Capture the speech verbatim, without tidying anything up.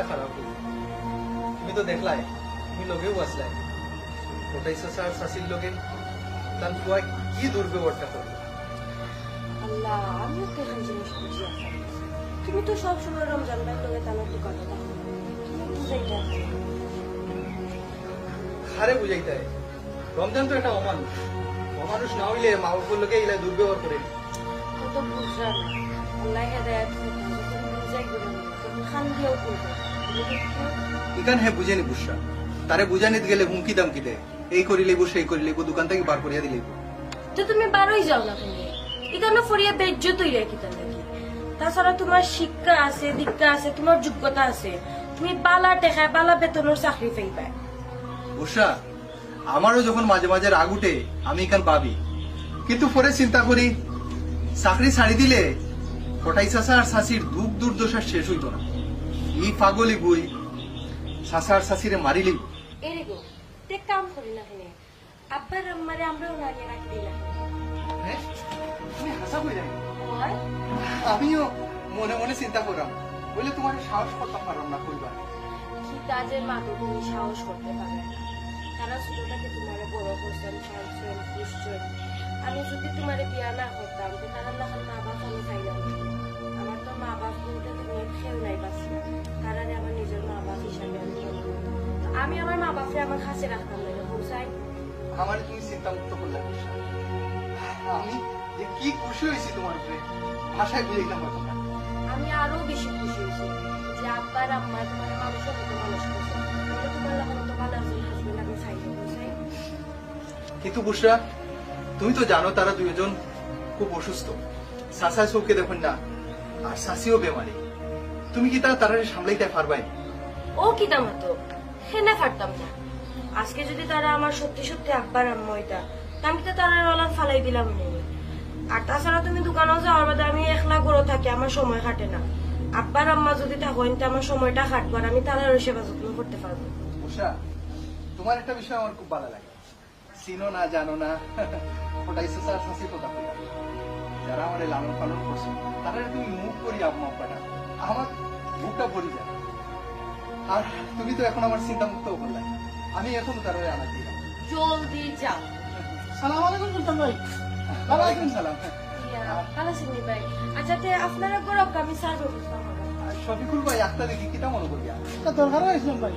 খারাপ অইছে। তুমি তো দেখলায়, তুমি লগেউ আছলায়। কটাই চাচা আর চাচির লগে তান ফুয়ায় কি দুর্ব্যবহারটা করলো। আল্লাহ, আমিও তো একটা জিনিস বুঝি না। তুমি তো সব সময় রমজান ভাইর লগে তান দোকানো থাকো। তুমি বুঝাইতা। কারে বুঝাইতায়? রমজান তো একটা অমানুষ। অমানুষ না অইলে মা বাপর লগে ইলা দুর্ব্যবহার করে নি। ও তো বুঝরা না। আল্লাহ হেদায়েত করুক। যখন বুঝাই করে না, তখন কান দিয়াও করবে। ইখান হে বুঝে নি বুঝরা। তারে বুঝানিত গেলে হুমকি দামকি দেয়। এই করিলাইবো, সেই করিলাইবো, দোকান থাকি বার করিয়া দিলাইবো। তো তুমি বারই যাও না কেনে? ইখানো পড়িয়া বেইজ্জত অইরায় কিতার লাগি? তাছাড়া তুমার শিক্ষা আছে, দীক্ষা আছে, তুমার যোগ্যতা আছে। তুমি বালা টেকায়, বালা বেতনর চাকরি পাইবায়। বুঝরা, আমারও যখন মাঝে মাঝে রাগ উঠে, আমি ইখান ভাবি, কিন্তু পরে চিন্তা করি, চাকরি ছাড়ি দিলে কটাই চাচা আর চাচির দুঃখ দুর্দশা শেষ অইতো না। ই পাগল ইগুয়ে চাচা আর চাচিরে মারিলিবো। এরে গো, তে কাম করি না কেনে? আব্বার আম্মারে আমরাও না নিয়া রাখি দিই না কেনে? হ্যাঁ? তুমি হাছা কইরায়? অয়? আমিও মনে মনে চিন্তা কররাম, অইলে তুমারে সাহস করতাম পাররাম না কইবার। কিতা যে মাতো, তুমি সাহস করতে পাররায় না। তারা ছোট থাকি তুমারে বড় করছইন, পালছইন, পুষছইন। আমি যুদি তুমারে বিয়া না করতাম, তে তারার লাখান মা বাপ আমি পাইলাম না। আমার তো মা বাপ বলতে দুনিয়াত কেউ নাই বাঁচিয়া। তারারে আমার নিজর মা বাপ হিসাবে আমি মনে করি। তো আমি আমার মা বাপরে আমার কাছে রাখতাম না, এরকম চাই। আমারে তুমি চিন্তামুক্ত করলায় বুঝরা। আমি যে কি খুশি অইছি তুমার উপরে, ভাষায় বুঝাইতাম পারতাম না। আমি আরো বেশি খুশি অইছি যে আব্বার আম্মায় তুমারে মানুষর মতো মানুষ করছে। তাইলে তুমার লাখান তো ভালা একজন husband আমি চাই, বুঝরায়? কিন্তু বুঝরা, তুমি তো জানো তারা দুইজন খুব অসুস্থ, চাচায় চউখে দেখইন না, আর চাচিও বেমারি। তুমি কিতা তারারে সামলাইতায় পারবায়? ও কিতা মাতো, কেনে পারতাম না। আজকে যুদি তারা আমার সত্যি সত্যি আব্বার আম্মা অইতা, তে আমি তো তারারে অলান ফালাই দিলাম নি। আর তাছাড়া তুমি দোকানো যাওয়ার বাদে আমি একলা ঘরো থাকি, আমার সময় কাটে না। আব্বার আম্মা যুদি থাকইন, তে আমার সময়টা কাটবো, আর আমি তারারও সেবা যত্ন করতে পারবো। উষা, তুমার একটা বিষয় আমার খুব ভালা লাগে। চিনো না, জানো না, কটাই চাচা আর চাচির কথা কইয়া। যারা আমারে লালন পালন করছে, তারারে তুমি মুখ করি আম্মা আব্বা ডাকো। আমার বুকটা ভরি যায়। আর তুমি তো এখন আমার চিন্তামুক্ত করলায়। আমি এখন তারারে আনা দিলাম। জলদি যাও। সালাম আলাইকুম সুলতান ভাই। ভালা আছইন? ওয়ালাইকুম সালাম। ইয়া, ভালা আছইন নি ভাই? আচ্ছা, তে আপনারা ঘরো আমি চার ব্যবস্থা করবো। আর শফিকুল ভাই, একটা দেখি কিতা মনে করিয়া? একটা দরকার অইছিল ভাই।